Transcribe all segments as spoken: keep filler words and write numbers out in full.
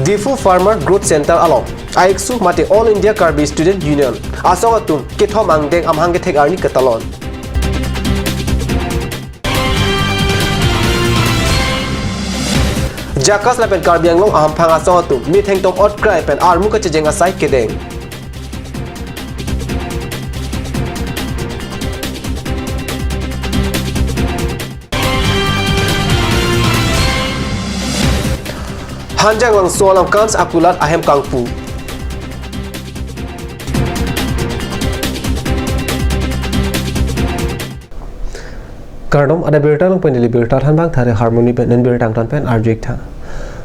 Diphu Farmer Growth Center along AICSU mate All India Karbi Student Union asong atum kethom angdeng amahang kethek arni ketalon. JACAS lapen Karbi Anglong Ahamphang asong atum metheng tom otkrai pen armu kachejeng asai kedeng. Hanjanglangso along KANS akulat ahem kangpu. Kardom, adap birta along pen neli birta thanbang Thare Harmony pen, non birta angton pen arju-ik tha.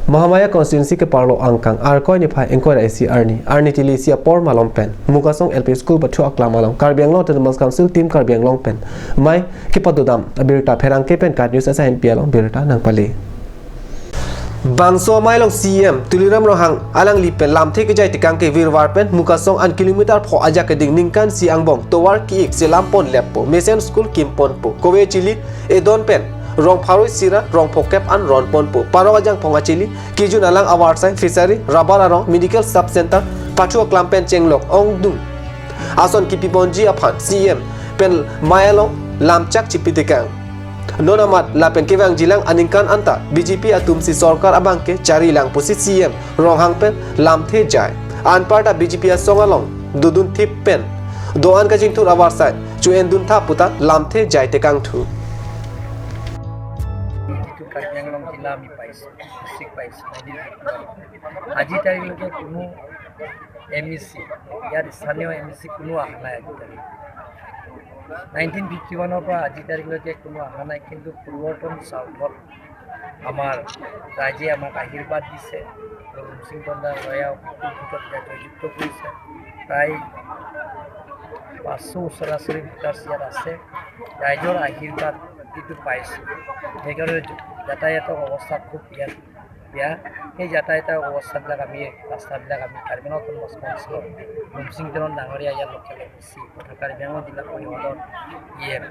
Mahamaya constituency ke-arlo angkang Arkoi niphai ingkoi ra isi arni, arni tili isi apor malom pen Mukasong L P School pathu aklam along Karbi Anglong Autonomous Council Team Karbi Anglong pen mei kepadodam abirta pherangke pen KAT News asai henpi along birta nangpale. Bangso amei along CEM Tuliram Ronghang alangli pen lamthe kejai tekang ke virvar pen Mukasong an kilometer pho ajak keding ningkan isi angbong tovar ki-ik selam pon leppo, mesen school kim ponpo, kove chili edon pen rong pharo isi ra rong phokep an ron ponpo, parok ajangphong achili, kejun alang avarsai, fishery, rubber arong, medical sub center pathu aklam pen chenglok ongdung ason kipi ponji aphan CEM pen mei along lamchak chipi tekang. Non amat lapen kevangjilang aningkan anta BJP atum si sorkar abang ke charilang pusi CEM Ronghang pen lamthe jai. Anparta BJP asong along dodun thip pen do-an kachingthur avarsai cho-endun tha puta lamthe jai tekangthu. যিটো কাৰ্বি আংলং জিলা আমি পাইছোঁ, ডিষ্ট্ৰিক্ট পাইছোঁ, আজি তাৰিখলৈকে কোনো M E চি, ইয়াত স্থানীয় এম ই চি কোনো অহা নাই আজি তাৰিখ। নাইনটিন ফিফটি ওৱানৰ পৰা আজি তাৰিখলৈকে কোনো অহা নাই, কিন্তু পূৰ্বতন চাউথত আমাৰ ৰাইজে আমাক আশীৰ্বাদ দিছে। আৰু ৰুমসিং পণ্ডা ৰয়া বিপুল ভোটত এতিয়া জয়যুক্ত কৰিছে। প্ৰায় পাঁচশ ওচৰা ওচৰি ভোটাৰ্ছ ইয়াত আছে। ৰাইজৰ আশীৰ্বাদ যিটো পাইছোঁ, সেইকাৰণে যাতায়াতৰ অৱস্থা খুব ইয়াত বেয়া। সেই যাতায়াতৰ অৱস্থাবিলাক আমি, ৰাস্তাবিলাক আমি কাৰ্বি আংলং অট'নমাছ কাউন্সিলৰ ৰুমসিং তেৰণ ডাঙৰীয়া ইয়াত লোকেল এম ই চি তথা কাৰ্বি আংলং জিলা পৰিষদৰ ই এম,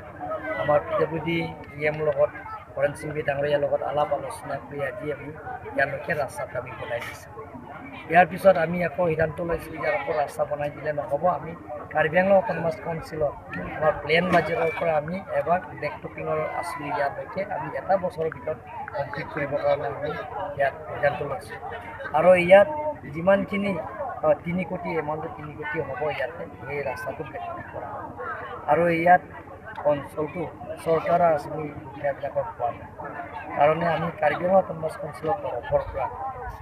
আমাৰ P W D E M লগত, হৰেণ সিং বি ডাঙৰীয়াৰ লগত আলাপ আলোচনা কৰি আজি আমি ইয়ালৈকে ৰাস্তাটো আমি বনাই দিছোঁ। ইয়াৰ পিছত আমি আকৌ সিদ্ধান্ত লৈছোঁ যে আকৌ ৰাস্তা বনাই দিলে নহ'ব, আমি কাৰ্বি আংলং অট'নমাছ কাউন্সিলৰ আমাৰ প্লেন বাজেটৰ পৰা আমি এবাৰ বেকটপিঙৰ আঁচনি ইয়ালৈকে আমি এটা বছৰৰ ভিতৰত কমপ্লিট কৰিবৰ কাৰণে আমি ইয়াত সিদ্ধান্ত লৈছোঁ। আৰু ইয়াত যিমানখিনি, আহ, তিনি কোটি, এমাউণ্টটো তিনি কোটি হ'ব ইয়াতে, সেই ৰাস্তাটো বেকটপিং কৰা হ'ব। আৰু ইয়াত অঞ্চলটো চৰকাৰৰ আঁচনি সুবিধাবিলাকৰ পোৱা নাই কাৰণে আমি কাৰ্বি আংলং অট'নমাছ কাউন্সিলৰ তৰফৰ পৰা,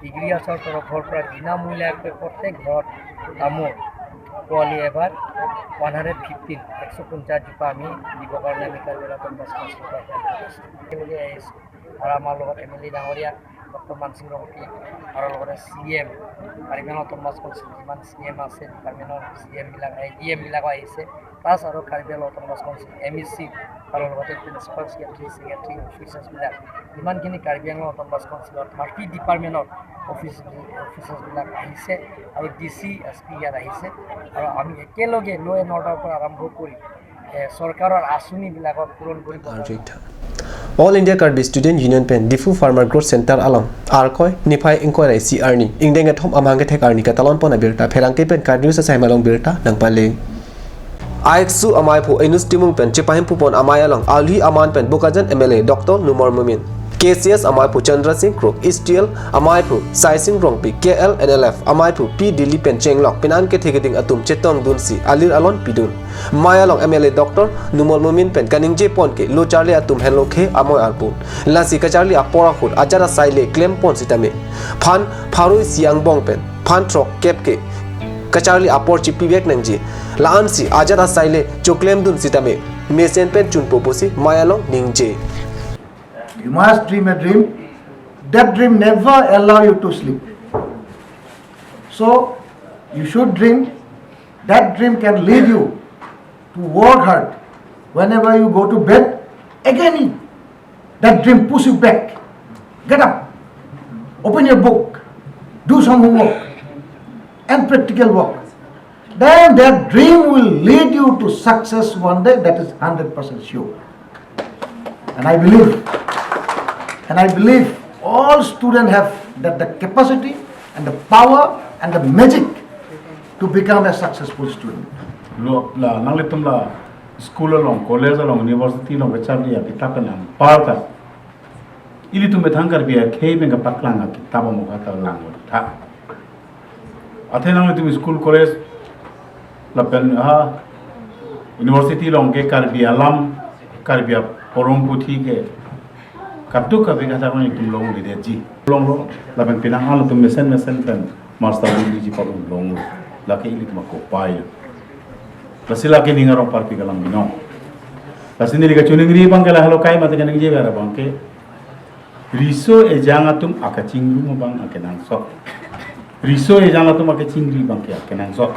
ইগ্ৰিকালচাৰৰ তৰফৰ পৰা বিনামূলীয়াকৈ প্ৰত্যেক ঘৰত তামোল পোৱালি এবাৰ ওৱান হাণ্ড্ৰেড ফিফটিন, এশ পঞ্চাছ জোপা আমি দিবৰ কাৰণে আমি কাৰ্বি আংলং অট'নমাছ কাউন্সিলৰ পৰা সিদ্ধান্ত লৈছোঁ। একেলগে আহিছোঁ আৰু আমাৰ লগত এম এল এ ডাঙৰীয়া ডক্টৰ মানসিং ৰংপি আৰু লগতে C M, Karbi Anglong autonomous council যিমান চি এম আছে, ডিপাৰ্টমেণ্টৰ চি এমবিলাক, এ ডি এমবিলাকো আহিছে, প্লাছ আৰু Karbi Anglong autonomous council M E C আৰু লগতে প্ৰিন্সিপাল ছেক্ৰেটাৰী, ছেক্ৰেটাৰী, অফিচাৰ্ছবিলাক, যিমানখিনি কাৰ্বি আংলং অট'নমাছ কাউন্সিলৰ থাৰ্টি ডিপাৰ্টমেণ্টৰ অফিচ, অফিচাৰ্ছবিলাক আহিছে আৰু ডি চি, এছ পি ইয়াত আহিছে আৰু আমি একেলগে ল' এণ্ড অৰ্ডাৰৰ পৰা আৰম্ভ কৰি, এ, চৰকাৰৰ আঁচনিবিলাকক পূৰণ কৰিব কাৰণে। All India Karbi Student Union pen Diphu Farmer Growth Center along Arkoi niphai ingkoi ra isi arni ingdeng kethom amahang kethek arni ketalon pon abirta pherangke pen KAT News asai hem along birta nangpale. AICSU amaiphu Enus Timung pen chepahemphu pon amei along alhi aman pen Bokajan M L A Doctor Numal Momin, K C S amaiphu Chandra Sing Kro, S T L amaiphu Sai Sing Rongpi, K L N L F amaiphu P Dilip pen chenglok pinan kethe keding atum chetongdunsi alir alon pidun. Mei along M L A Doctor Numal Momin pen kaningje pon ke lo charli atum henlo khe amoi arpun. Lasi kacharli apor ahut ajat asai le klem pon sitame phan pharo isi angbong pen phan throkkep ke kacharli apor chipivek nangji. La-ansi ajat asai le choklemdun sitame mesen pen chunpo pusi mei along ningje. You must dream a dream. That dream never allow you to sleep. So, you should dream. That dream can lead you to work hard. Whenever you go to bed, again that dream push you back. Get up. Open your book. Do some homework and practical work. Then that dream will lead you to success one day, that is hundred percent sure. And I believe, and I believe all students have that, the capacity and the power and the magic to become a successful student. Lo, la, nanglitum la school along, college along, university along kecharli akitap pen anparta ilitum methang Karbi akhei pen kapaklang akitap amokha ta langtha. Athe nanglitum school, college lapen ha university along ke Karbi alam, Karbi aporom puthi ke kaduk kave kata nanglitum longledetji. Longlo, lapen penang halatum mesen mesen pen master degree ji pabung longlo. Lake ilitum akopai. Lasi lake ning arong parpi kalang binong. Lasi neli kachiningri abang ke lahelo kai mate kaningje abang ke riso ejang atum akachingrum abang akenangsot. Riso ejang atum akachingri abang ke akenangsot.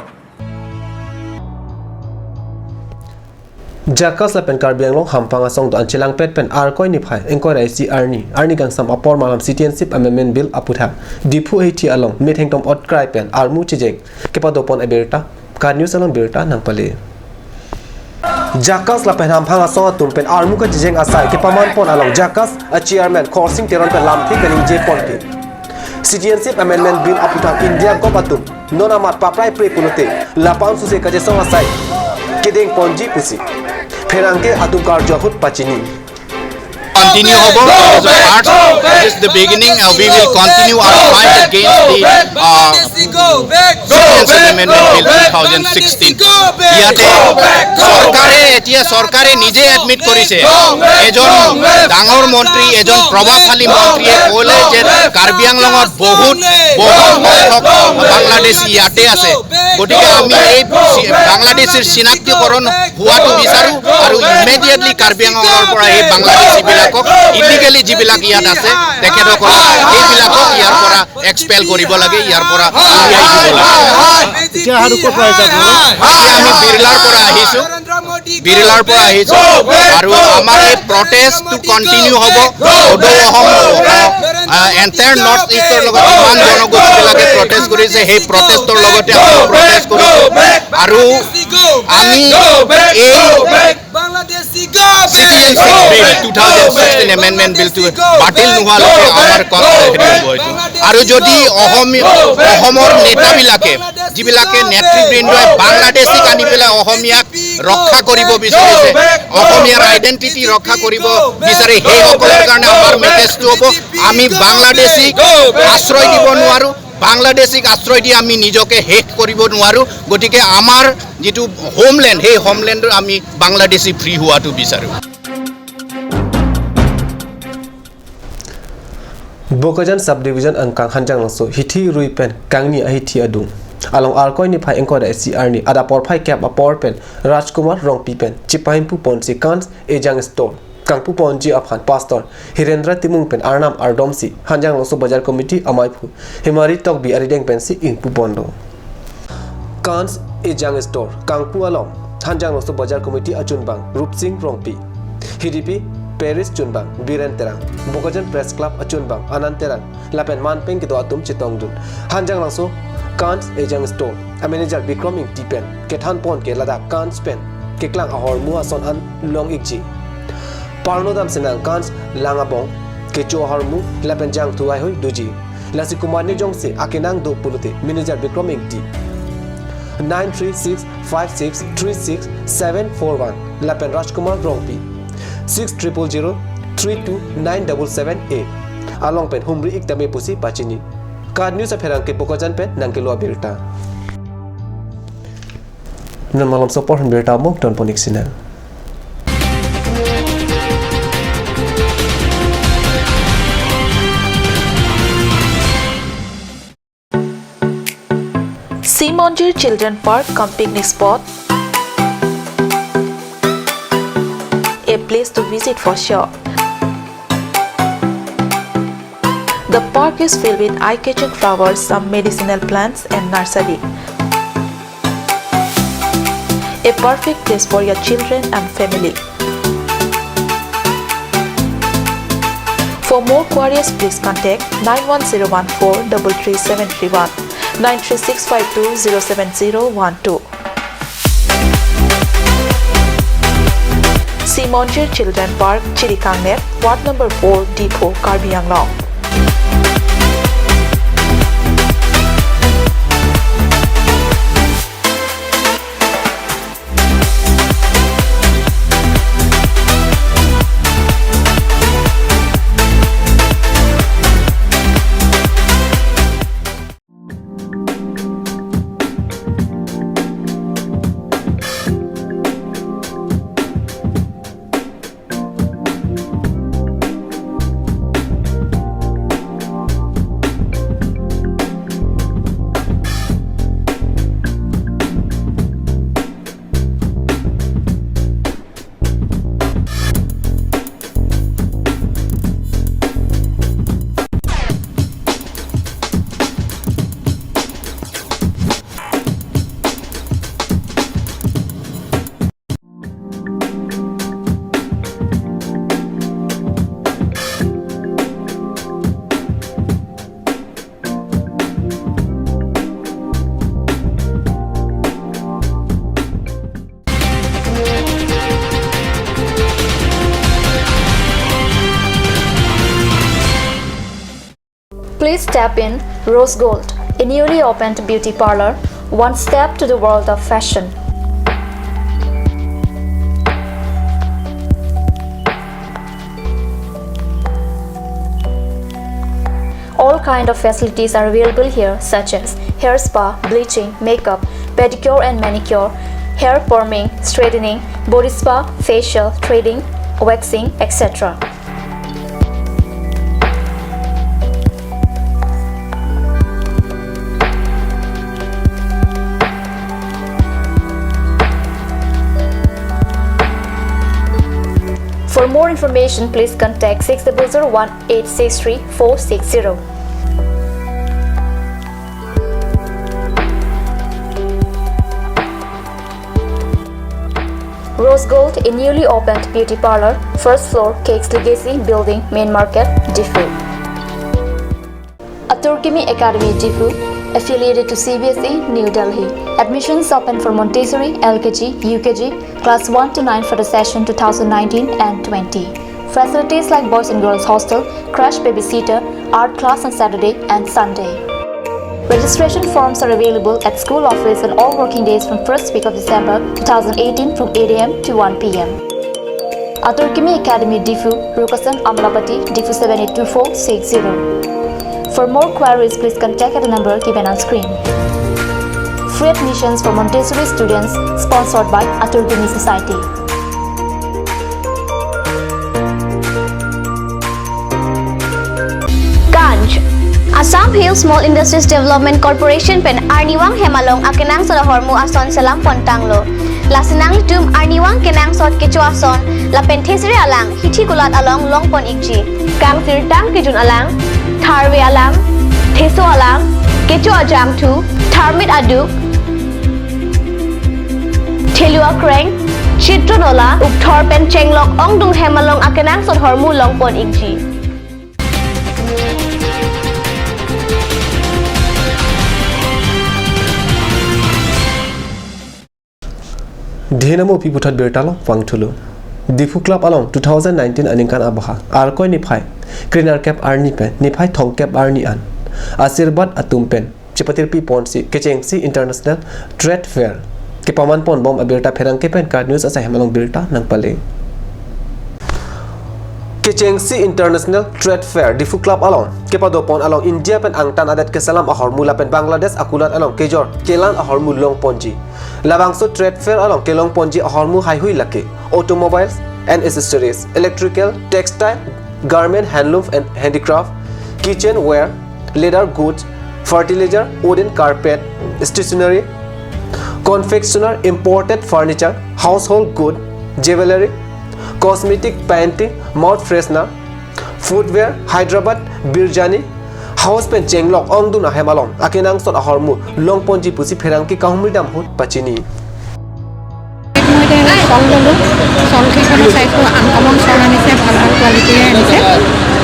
JACAS lapen Karbi Anglong Hamphang Asong do-an chelangpet pen Arkoi niphai ingkoi ra isi arni, arni kangsam apor malam Citizenship Amendment Bill aputhak Diphu ahithi along methengtom otkrai pen armu chejeng kepadopon abirta, KAT News along birta nangpale. JACAS lapen Hamphang Asong atum pen armu kachejeng asai kepamanpon along JACAS a-chairman Khorsing Teron pen lamthe kaningjeponke. Citizenship Amendment Bill aputhak India gop atum non amat papraipre pulote lapu-an suse kachesong asai kedengponji pusi pherangke atum karju ahut pachini. Continue hobo, it is a part, it is the beginning, and we will continue our fight against the, uh, Citizenship Amendment Bill two thousand sixteen. ইয়াতে চৰকাৰে, এতিয়া চৰকাৰে নিজে এডমিট কৰিছে, এজন ডাঙৰ মন্ত্ৰী, এজন প্ৰভাৱশালী মন্ত্ৰীয়ে ক'লে যে কাৰ্বি আংলঙত বহুত, বহুত সংখ্যক বাংলাদেশী ইয়াতে আছে। গতিকে আমি এই চি-, বাংলাদেশীৰ চিনাক্তকৰণ হোৱাটো বিচাৰো আৰু ইমিডিয়েটলি কাৰ্বি আংলঙৰ পৰা এই বাংলাদেশীবিলাকক, ইলিগেলি যিবিলাক ইয়াত আছে তেখেতসকলক, সেইবিলাকক ইয়াৰ পৰা এক্সপেল কৰিব লাগে, ইয়াৰ পৰা উলিয়াই দিব লাগে। এতিয়া আৰু ক'ৰ পৰা আহিছে আপোনালোক? এতিয়া আমি বিৰলাৰ পৰা আহিছো, বিৰলাৰ পৰা আহিছো আৰু আমাৰ এই প্ৰটেষ্টটো কণ্টিনিউ হ'ব। সদৌ অসম, আহ, এণ্টায়াৰ নৰ্থ ইষ্টৰ লগত যিমান জনগোষ্ঠীবিলাকে প্ৰটেষ্ট কৰিছে, সেই প্ৰটেষ্টৰ লগতে আমি প্ৰটেষ্ট কৰিছো আৰু আমি এই Citizenship Bill, two thousand sixteen Amendment Bill টো বাতিল নোহোৱালৈকে আমাৰ কষ্ট হেৰি হ'ব এইটো। আৰু যদি অসমীয়া, অসমৰ নেতাবিলাকে, যিবিলাকে নেতৃবৃন্দই বাংলাদেশীক আনি পেলাই অসমীয়াক ৰক্ষা কৰিব বিচাৰিছে, অসমীয়াৰ আইডেণ্টিটি ৰক্ষা কৰিব বিচাৰে, সেইসকলৰ কাৰণে আমাৰ মেছেজটো হ'ব, আমি বাংলাদেশীক আশ্ৰয় দিব নোৱাৰো, বাংলাদেশীক আশ্ৰয় দি আমি নিজকে শেষ কৰিব নোৱাৰো। গতিকে আমাৰ যিটো হোমলেণ্ড, সেই হোমলেণ্ডৰ আমি বাংলাদেশী ফ্ৰী হোৱাটো বিচাৰো। Bokajan Subdivision angkang Hanjanglangso hithi rui pen kangni ahithi adung along Arkoi niphai ingkoi ra isi arni adap porphai kep apor pen Rajkumar Rongpi pen chipahimpu ponsi KANS ejang store kangpu ponji aphan Pastor Hirendra Timung pen arnam ardomsi Hanjanglangso Bazar Committee amaiphu Himari Tokbi arideng pensi ingpu ponlo. KANS ejang store kangpu along Hanjanglangso Bazar Committee achunbang Rupsing Rongpi, Hidipi Parish chunbang Biren Terang, Bokajan Press Club achunbang Anand Terang lapen manpeng kedo atum chetongdun. Hanjanglangso KANS ejang store a-manager Bikram Ingti pen kethan ponke ladak KANS pen keklang ahormu ason an long ikji. Parno dam senang KANS lang abong kecho ahormu lapen jangthu aihoi doji. Lasi komatne jongsi akenang do pulote manager Bikram Ingti nine three six five six three six seven four one lapen Rajkumar Rongpi six triple zero three two nine double seven eight along pen humri ik tame pusi pachini. KAT News apherangke Bokajan pen nangkelo abirta. Non malomso apor birta mok don ponik sinang. Sea Monjir Children Park cum picnic spot, a place to visit for sure. The park is filled with eye-catching flowers, some medicinal plants and nursery. A perfect place for your children and family. For more queries, please contact nine one zero one four double three seven three one, nine three six five two zero seven zero one two. Sea Monjir Children Park, Chirikangner, Ward number four, Diphu, Karbi Anglong. Please step in Rose Gold, a newly opened beauty parlor, one step to the world of fashion. All kind of facilities are available here, such as hair spa, bleaching, makeup, pedicure and manicure, hair perming, straightening, body spa, facial, threading, waxing, et cetera. For more information, please contact six double zero one eight six three four six zero. Rose Gold, a newly opened beauty parlor, first floor, Cakes Legacy Building, Main Market, Diphu. Atur Kimi Academy, Diphu, affiliated to C B S E, New Delhi. Admissions open for Montessori, L K G, U K G, class one to nine for the session two thousand nineteen and twenty. Facilities like boys and girls hostel, crash babysitter, art class on Saturday and Sunday. Registration forms are available at school office on all working days from first week of December two thousand eighteen from eight A M to one P M. Atur Kimi Academy, Diphu, Rukasan Amlapati, Diphu seven eight two four six zero. For more queries, please contact at the number given on screen. Free admissions for Montessori students, sponsored by Atur Kimi Society. Ganj. Assam Hill Small Industries Development Corporation pen arnivang hem along akenangsot ahormu ason selam pontanglo. Lasi nanglitum arnivang kenangsot kecho ason lapen thesere alang hithi kulat along longpon ikji. Kangsirtang kejun alang, tharve alang, theso alang, kecho ajangthu, tharmit aduk, thelu akreng, chitron ola, ukthor pen chenglok ongdung hem along akenangsot ahormu longpon ikji. Dhenamo pi puthot birta along vangthulo. Diphu Club along two thousand nineteen aningkan aboha Arkoi niphai krenerkep arni pen niphai thomkep arni an Ashirbad atum pen chepatirpi ponsi Kechengsi International Trade Fair kepaman ponbom abirta pherangke pen KAT News asai hem along birta nangpale. Kechengsi International Trade Fair Diphu Club along kepadopon along India pen angtan adet keselam ahormu lapen Bangladesh akulat along kejor kelang ahormu longponji. Labangso trade fair along kelongponji ahormu haihui lake automobiles and accessories, electrical, textile, garment, handloom and handicraft, kitchenware, leather goods, fertilizer, wooden carpet, stationery, confectioner, imported furniture, household good, jewellery, cosmetic, painting, mouth freshener, footwear, Hyderabad, Biryani, house pen chenglok ongdun ahem along akenangsot ahormu longponji pusi pherangke kahumri dam ahut pachini. মই এতিয়া এটা শ্বল ল'লোঁ। শ্বলকেইখনো চাইছোঁ, uncommon shawl আনিছে, ভাল ভাল কোৱালিটিৰে আনিছে,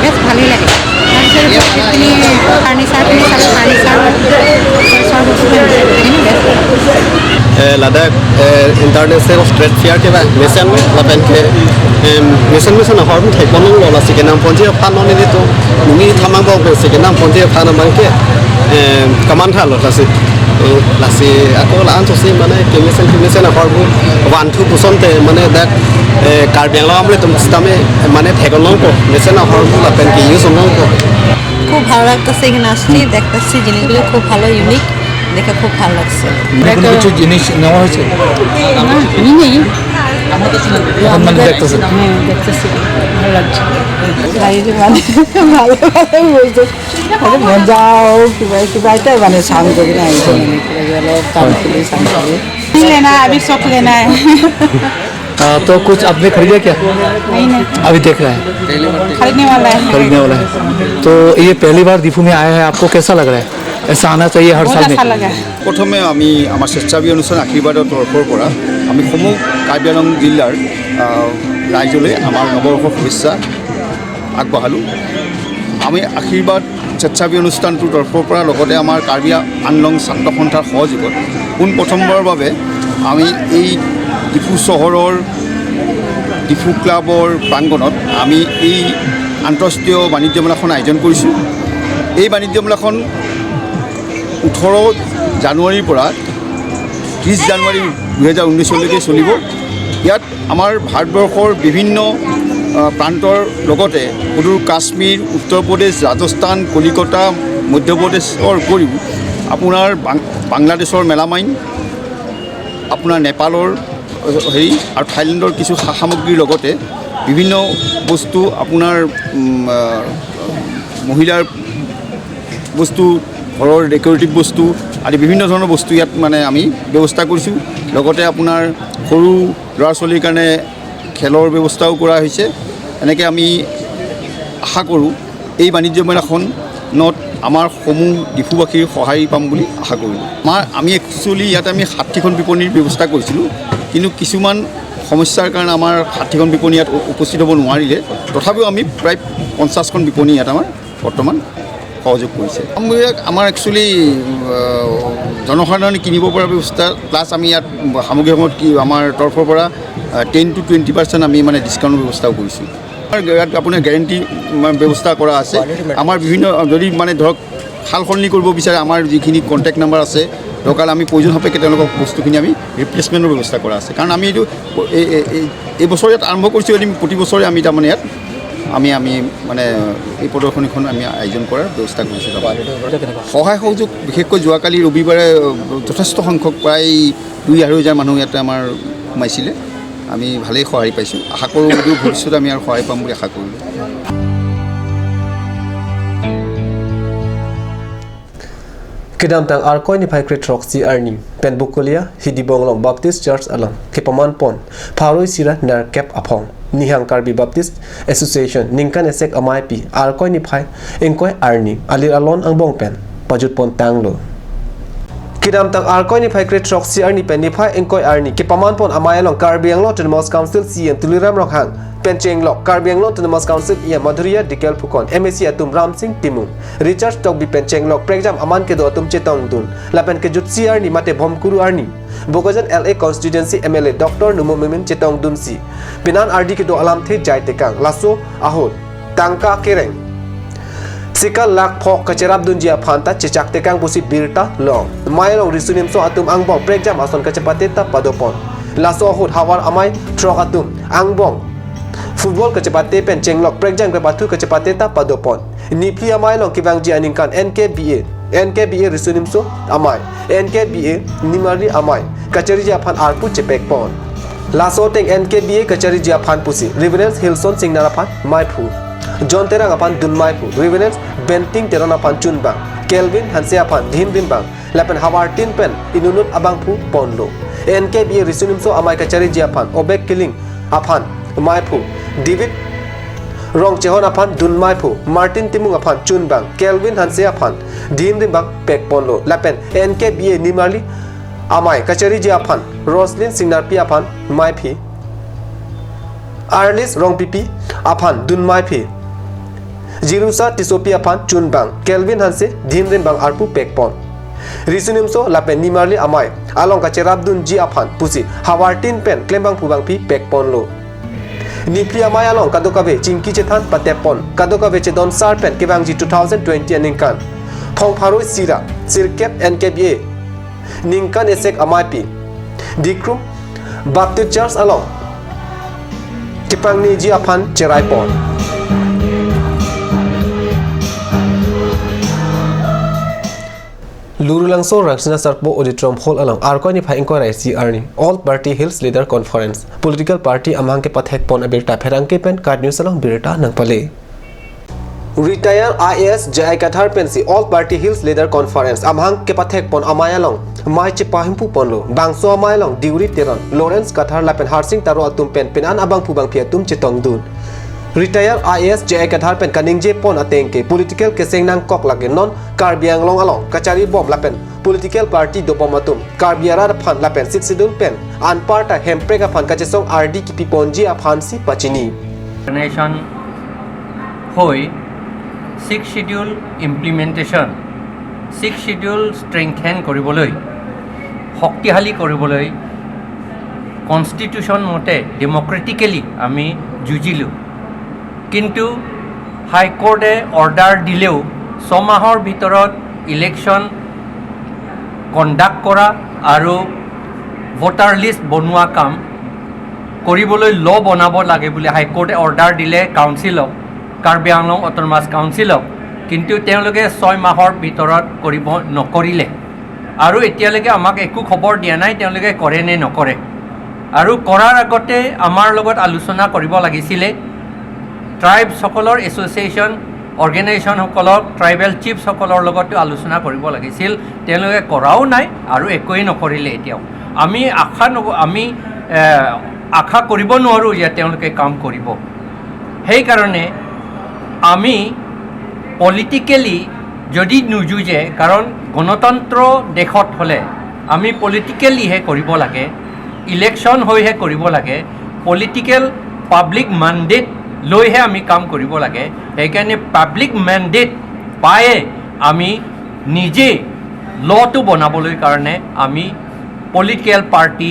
বেছ ভালেই লাগে। তাৰপিছত এইখিনি ফাৰ্ণিচাৰখিনি চালোঁ, ফাৰ্ণিচাৰ, ফাৰ্ণিচাৰ বস্তু আনিছে, গোটেইখিনি বেছ লাগে। Eh, ladak, eh, International Trade Fair ke ba mesen me lapen ke, em, mesen mesen ahormu thekponlonglo, lasi kenangponji aphan non nelitum neli thamang bong pensi kenangponji aphan amang ke, em, kaman thalo lasi. Eh, lasi ako la-an sosi mane kemesen kemesen ahormu vanthu pusonte mane dak, eh, Karbi Anglong amri atum sitame mane theklongpo, mesen ahormu lapen ke-use longpo. খুব ভালো লাগতেছে এখানে আসছি, দেখতেছি জিনিসগুলো খুব ভালো, ইউনিক, দেখে খুব ভালো লাগছে। নতুন কিছু জিনিস নেওয়া হয়েছে? না, নেই। এখন মানে দেখতেছে? হ্যাঁ, দেখতেছি। ভালো লাগছে। ভালো, ভালো বলছে। আরে মজাও কিবা, কিবা এটাই মানে সাউন্ড করি না, এই জন্য কিবা গেল, কান খুলে সাউন্ড করি। नहीं लेना, अभी शॉप लेना है। आ, तो कुछ आपने खरीदा क्या? नहीं, नहीं। अभी देख रहा है? खरीदने वाला है। खरीदने वाला है। तो ये पहली बार दीफू में आया है, आपको कैसा लग रहा है? ऐसा आना चाहिए हर बहुत साल में। अच्छा लगा है। প্ৰথমে আমি আমাৰ স্বেচ্ছাসেৱী অনুষ্ঠান আশীৰ্বাদৰ তৰফৰ পৰা আমি সমূহ কাৰ্বি আংলং জিলাৰ, আহ, ৰাইজলৈ আমাৰ নৱবৰ্ষৰ শুভেচ্ছা আগবঢ়ালোঁ। আমি আশীৰ্বাদ স্বেচ্ছাসেৱী অনুষ্ঠানটোৰ তৰফৰ পৰা লগতে আমাৰ কাৰ্বি আংলং ছাত্ৰ সন্থাৰ সহযোগত পোনপ্ৰথমবাৰৰ বাবে আমি এই ডিফু চহৰৰ ডিফু ক্লাবৰ প্ৰাংগণত আমি এই আন্তঃৰাষ্ট্ৰীয় বাণিজ্য মেলাখন আয়োজন কৰিছোঁ। এই বাণিজ্য মেলাখন ওঠৰ জানুৱাৰীৰ পৰা ত্ৰিছ জানুৱাৰী দুহেজাৰ ঊনৈছলৈকে চলিব। ইয়াত আমাৰ ভাৰতবৰ্ষৰ বিভিন্ন, আহ, প্ৰান্তৰ লগতে সুদূৰ কাশ্মীৰ, উত্তৰ প্ৰদেশ, ৰাজস্থান, কলিকতা, মধ্যপ্ৰদেশৰ উপৰিও আপোনাৰ বাং-, বাংলাদেশৰ মেলামাইন, আপোনাৰ নেপালৰ, আহ, হেৰি আৰু থাইলেণ্ডৰ কিছু সা-, সামগ্ৰীৰ লগতে বিভিন্ন বস্তু আপোনাৰ, উম, আহ, মহিলাৰ বস্তু, ঘৰৰ ডেকৰেটিভ বস্তু আদি বিভিন্ন ধৰণৰ বস্তু ইয়াত মানে আমি ব্যৱস্থা কৰিছোঁ। লগতে আপোনাৰ সৰু ল'ৰা ছোৱালীৰ কাৰণে খেলৰ ব্যৱস্থাও কৰা হৈছে। এনেকৈ আমি আশা কৰোঁ এই বাণিজ্য মেলাখনত আমাৰ সমূহ ডিফুবাসীৰ সঁহাৰি পাম বুলি আশা কৰিলোঁ। আমাৰ, আমি একচুৱেলি ইয়াত আমি ষাঠিখন বিপণীৰ ব্যৱস্থা কৰিছিলোঁ, কিন্তু কিছুমান সমস্যাৰ কাৰণে আমাৰ ষাঠিখন বিপণী ইয়াত উপ-, উপস্থিত হ'ব নোৱাৰিলে। তথাপিও আমি প্ৰায় পঞ্চাছখন বিপণী ইয়াত আমাৰ বৰ্তমান সহযোগ কৰিছে। সামগ্ৰীবিলাক আমাৰ একচুৱেলি, আহ, জনসাধাৰণে কিনিব পৰা ব্যৱস্থা, প্লাছ আমি ইয়াত সামগ্ৰীসমূহত কি আমাৰ তৰফৰ পৰা, আহ, টেন টু টুৱেণ্টি পাৰ্চেণ্ট আমি মানে ডিছকাউণ্টৰ ব্যৱস্থাও কৰিছোঁ। আমাৰ ইয়াত আপোনাৰ গেৰেণ্টি, মানে, ব্যৱস্থা কৰা আছে। আমাৰ বিভিন্ন, যদি মানে ধৰক সাল সলনি কৰিব বিচাৰে, আমাৰ যিখিনি কণ্টেক্ট নাম্বাৰ আছে, দৰকাৰ হ'লে আমি প্ৰয়োজন সাপেক্ষে তেওঁলোকক বস্তুখিনি আমি ৰিপ্লেচমেণ্টৰ ব্যৱস্থা কৰা আছে। কাৰণ আমি এইটো এই, এই, এই, এই বছৰ ইয়াত আৰম্ভ কৰিছোঁ, এদিন প্ৰতি বছৰে আমি তাৰমানে ইয়াত আমি, আমি মানে এই প্ৰদৰ্শনীখন আমি আয়োজন কৰাৰ ব্যৱস্থা কৰিছোঁ। সহায় সহযোগ বিশেষকৈ যোৱাকালি ৰবিবাৰে যথেষ্ট সংখ্যক প্ৰায় দুই আঢ়ৈ হাজাৰ মানুহ ইয়াতে আমাৰ সোমাইছিলে। আমি ভালেই সঁহাৰি পাইছোঁ। আশা কৰোঁ যদিও ভৱিষ্যতে আমি আৰু সঁহাৰি পাম বুলি আশা কৰিলোঁ। Kedamtang Arkoi niphai krethrok si arni pen Bokolia Hidibonglong Baptist Church along kepaman pon pharo isi ra nerkep aphong Nihang Karbi Baptist Association ningkan esek ameipi Arkoi niphai ingkoi arni alir alon angbong pen pajut pon tanglo. Kedamtang Arkoi niphai krethrok si arni pen niphai ingkoi arni kepaman pon amei along Karbi Anglong Autonomous Council C E M Tuliram Ronghang pen chenglok Karbi Anglong Autonomous Council E M Madhuriya Dikeil Phukan, M A C atum Ramsing Timung, Richard Tokbi pen chenglok prekjam aman kedo atum chetongdun. Lapen kejutsi arni mate Bhomkuru arni Bokajan L A constituency M L A Doctor Numo Momin chetongdunsi penan ardi kedo alamthe jai tekang. Laso ahut tangka kereng sikal lakh phok kacherapdunji aphan ta chechak tekang pusi birta long. Amei along riso nimso atum angbong prekjam ason kachepate ta padopon. Laso ahut havar amei throk atum angbong football kachepate pen chenglok prekjam kepathu kachepate ta padopon. Niphli amei along kevangji aningkan N K B A, N K B A riso nimso amei, N K B A nimarli amei kachariji aphan arpu chepekpon. Laso ateng N K B A kachariji aphan pusi Reverend Hilson Singnar aphan meiphu, John Terang aphan dun meiphu, Reverend Benting Teron aphan chunbang, Kelvin Hanse aphan dhimrimbang, lapen havartin pen inutnut abangphu ponlo. N K B A riso nimso amei kachariji aphan Obek Killing aphan meiphu, David Rongchehon aphan dun meiphu, Martin Timung aphan chunbang, Kelvin Hanse aphan dhimrimbang pekponlo. Lapen N K B A nimarli amei kachariji aphan Roslyn Singnarpi aphan meiphi, Arlis Rongpipi aphan dun meiphi, Jirusa Tisopi aphan chunbang, Kelvin Hanse dhimrimbang arpu pekpon. Riso nimso lapen nimarli amei along kacherapdunji aphan pusi havartin pen klembangphu bangphi pekponlo. Niphli amei along kadokave chingki chethan patepon, kadokave chedon sar pen kevangji two thousand twenty aningkan phong pharo isi ra sirkep N K B A ningkan esek ameipi Dikrum Baptist Church along kepangneji aphan cheraipon. Lurulangso Rangsina Sarpo Auditorium Hall along Arkoi niphai ingkoi ra isi arni All Party Hills Leader Conference political party amahang kepathekpon abirta pherangke pen KAT News along birta nangpale. Retired I A S J I Kathar pensi All Party Hills Leader Conference amahang kepathekpon amei along mei chepahimpuponlo. Bangso amei along Deuri Teron, Lawrence Kathar lapen Harsing Taro atum pen penan abangphu bangphi atum chetongdun. Retired I A S J I Kathar pen kaningjepon ateng ke political keseng nangkok lake non Karbi Anglong along kacharibom lapen political party dobom atum Karbi arat aphan lapen Sixth Schedule pen anparta Hemprek aphan kachesong ardi kipiponji aphansi pachini. Nation হৈ six schedule implementation, six schedule ষ্ট্ৰেংথেন কৰিবলৈ, শক্তিশালী কৰিবলৈ কনষ্টিটিউশ্যন মতে ডেমক্ৰেটিকেলি আমি যুঁজিলোঁ। কিন্তু হাইকোৰ্টে অৰ্ডাৰ দিলেও ছমাহৰ ভিতৰত ইলেকশ্যন কণ্ডাক্ট কৰা আৰু ভোটাৰ লিষ্ট বনোৱা কাম কৰিবলৈ ল' বনাব লাগে বুলি হাইকোৰ্টে অৰ্ডাৰ দিলে কাউন্সিলক, কাৰ্বি আংলং অট'নমাছ কাউন্সিলক। কিন্তু তেওঁলোকে ছয় মাহৰ ভিতৰত কৰিব নকৰিলে আৰু এতিয়ালৈকে আমাক একো খবৰ দিয়া নাই তেওঁলোকে কৰে নে নকৰে। আৰু কৰাৰ আগতে আমাৰ লগত আলোচনা কৰিব লাগিছিলে। ট্ৰাইবছসকলৰ এছ'চিয়েশ্যন, অৰ্গেনাইজেশ্যনসকলক, ট্ৰাইবেল চিফছসকলৰ লগতো আলোচনা কৰিব লাগিছিল। তেওঁলোকে কৰাও নাই আৰু একোৱেই নকৰিলে এতিয়াও। আমি আশা নক-, আমি, এ, আশা কৰিব নোৱাৰোঁ যে তেওঁলোকে কাম কৰিব। সেইকাৰণে আমি পলিটিকেলি যদি নুযুঁজে, কাৰণ গণতন্ত্ৰ দেশত হ'লে আমি পলিটিকেলিহে কৰিব লাগে, ইলেকশ্যন হৈহে কৰিব লাগে, পলিটিকেল পাব্লিক মেণ্ডেট লৈহে আমি কাম কৰিব লাগে। সেইকাৰণে পাব্লিক মেণ্ডেট পায়ে আমি নিজে লটো বনাবলৈ কাৰণে আমি political party,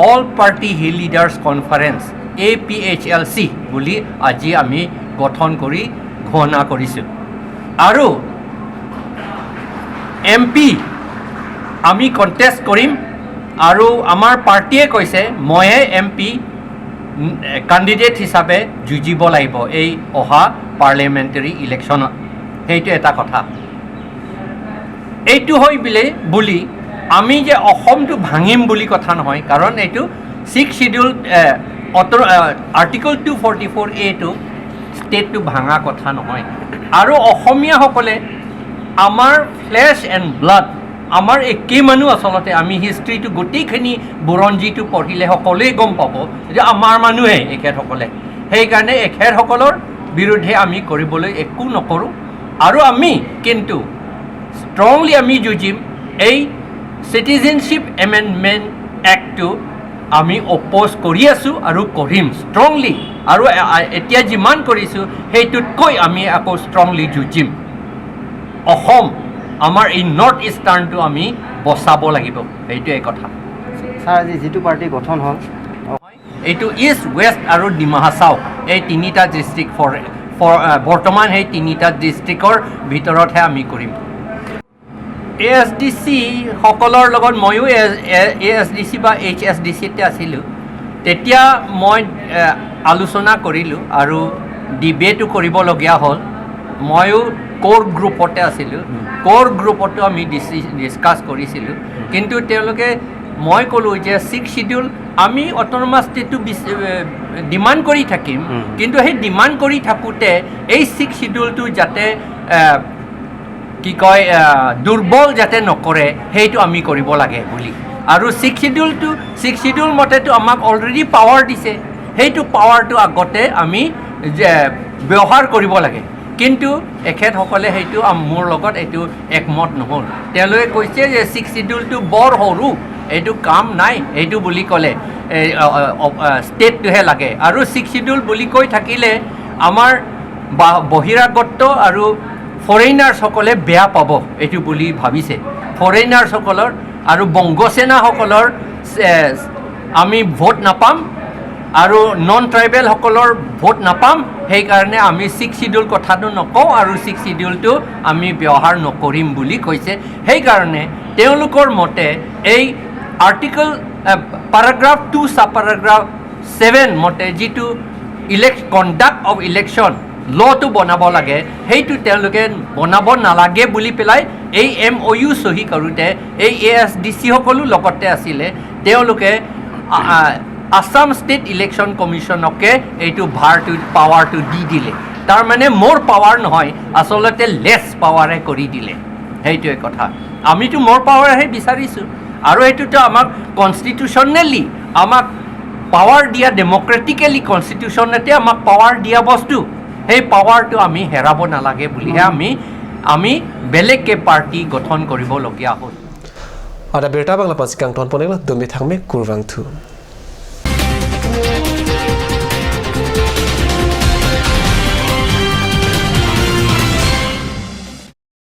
all party hill leaders conference, A P H L C বুলি আজি আমি গঠন কৰি ঘোষণা কৰিছোঁ। আৰু এম পি আমি কণ্টেষ্ট কৰিম আৰু আমাৰ পাৰ্টিয়ে কৈছে ময়ে এম পি কেণ্ডিডেট হিচাপে যুঁজিব লাগিব এই অহা পাৰ্লিয়ামেণ্টেৰী ইলেকশ্যনত। সেইটো এটা কথা। এইটো হৈ বুলে বুলি আমি যে অসমটো ভাঙিম বুলি কথা নহয়, কাৰণ এইটো ছিক্স শ্বিডিউল, এ, অটৰ-, এ, আৰ্টিকল টু ফৰ্টি ফ'ৰ এটো ষ্টেটটো ভাঙা কথা নহয়। আৰু অসমীয়াসকলে আমাৰ ফ্লেছ এণ্ড ব্লাড, আমাৰ একেই মানুহ আচলতে। আমি হিষ্ট্ৰীটো গোটেইখিনি বুৰঞ্জীটো পঢ়িলে সকলোৱে গম পাব যে আমাৰ মানুহে এখেতসকলে। সেইকাৰণে এখেতসকলৰ বিৰুদ্ধে আমি কৰিবলৈ একো নকৰোঁ। আৰু আমি কিন্তু ষ্ট্ৰংলি আমি যুঁজিম এই চিটিজেনশ্বিপ এমেণ্ডমেণ্ট এক্টটো। আমি অপ'জ কৰি আছোঁ আৰু কৰিম ষ্ট্ৰংলি। আৰু এ-, আ-, এতিয়া যিমান কৰিছোঁ সেইটোতকৈ আমি আকৌ ষ্ট্ৰংলি যুঁজিম। অসম, আমাৰ এই নৰ্থ ইষ্টাৰ্ণটো আমি বচাব লাগিব, সেইটোৱে কথা। ছাৰ, আজি যিটো পাৰ্টি গঠন হ'ল, এইটো ইষ্ট, ৱেষ্ট আৰু ডিমা হাছাও, এই তিনিটা ডিষ্ট্ৰিক্ট ফৰ, ফৰ, আহ, বৰ্তমান সেই তিনিটা ডিষ্ট্ৰিক্টৰ ভিতৰতহে আমি কৰিম। এ এছ ডি চিসকলৰ লগত ময়ো এ, এ, এ এছ ডি চি বা এইচ এছ ডি চিতে আছিলোঁ। তেতিয়া মই, এ, আলোচনা কৰিলোঁ আৰু ডিবেটো কৰিবলগীয়া হ'ল। ময়ো ক'ৰ গ্ৰুপতে আছিলোঁ। হুম। ক'ৰ গ্ৰুপতো আমি ডিচি-, ডিছকাছ কৰিছিলোঁ। হুম। কিন্তু তেওঁলোকে, মই ক'লোঁ যে ছিক্স শ্বিডিউল আমি অট'নমাছ ষ্টেটটো বিচ-, এ, ডিমাণ্ড কৰি থাকিম। হুম। কিন্তু সেই ডিমাণ্ড কৰি থাকোঁতে এই ছিক্স শ্বিডিউলটো যাতে, এ, কি কয়, আহ, দুৰ্বল যাতে নকৰে, সেইটো আমি কৰিব লাগে বুলি। আৰু ছিক্স শ্বিডিউলটো, ছিক্স শ্বিডিউল মতেতো আমাক অলৰেডি পাৱাৰ দিছে, সেইটো পাৱাৰটো আগতে আমি যে ব্যৱহাৰ কৰিব লাগে। কিন্তু এখেতসকলে সেইটো আম-, মোৰ লগত এইটো একমত নহ'ল। তেওঁলোকে কৈছে যে ছিক্স শ্বিডিউলটো বৰ সৰু, এইটো কাম নাই, এইটো বুলি ক'লে, এই, অ, অ, অ, অ, ষ্টেটটোহে লাগে। আৰু ছিক্স শ্বিডিউল বুলি কৈ থাকিলে আমাৰ বা-, বহিৰাগত আৰু ফৰেইনাৰ্ছসকলে বেয়া পাব এইটো বুলি ভাবিছে। ফৰেইনাৰ্ছসকলৰ আৰু বংগসেনাসকলৰ, এ, আমি ভোট নাপাম আৰু নন ট্ৰাইবেলসকলৰ ভোট নাপাম। সেইকাৰণে আমি ছিক্স শ্বিডিউল কথাটো নকওঁ আৰু ছিক্স শ্বিডিউলটো আমি ব্যৱহাৰ নকৰিম বুলি কৈছে। সেইকাৰণে তেওঁলোকৰ মতে এই আৰ্টিকল, এ, পেৰাগ্ৰাফ টু ছাব পেৰাগ্ৰাফ ছেভেন মতে যিটো ইলেক-, কণ্ডাক্ট অফ ইলেকশ্যন লটো বনাব লাগে, সেইটো তেওঁলোকে বনাব নালাগে বুলি পেলাই এই এম অ' ইউ চহী কৰোঁতে এই এ এছ ডি চিসকলো লগতে আছিলে। তেওঁলোকে আ-, আ-, আছাম ষ্টেট ইলেকশ্যন কমিশ্যনকে এইটো ভাৰটো, পাৱাৰটো দি দিলে। তাৰমানে মোৰ পাৱাৰ নহয়, আচলতে লেছ পাৱাৰে কৰি দিলে। সেইটোৱে কথা। আমিতো মোৰ পাৱাৰহে বিচাৰিছোঁ। আৰু এইটোতো আমাক কনষ্টিটিউশ্যনেলি আমাক পাৱাৰ দিয়া, ডেমক্ৰেটিকেলি কনষ্টিটিউশ্যনতে আমাক পাৱাৰ দিয়া বস্তু। সেই পাৱাৰটো আমি হেৰাব নালাগে বুলিহে আমি, আমি বেলেগকে পাৰ্টি গঠন কৰিবলগীয়া হ'ল। Ada birta abang lapu si kangton pon-iklo, dome thangme, kurvangthu.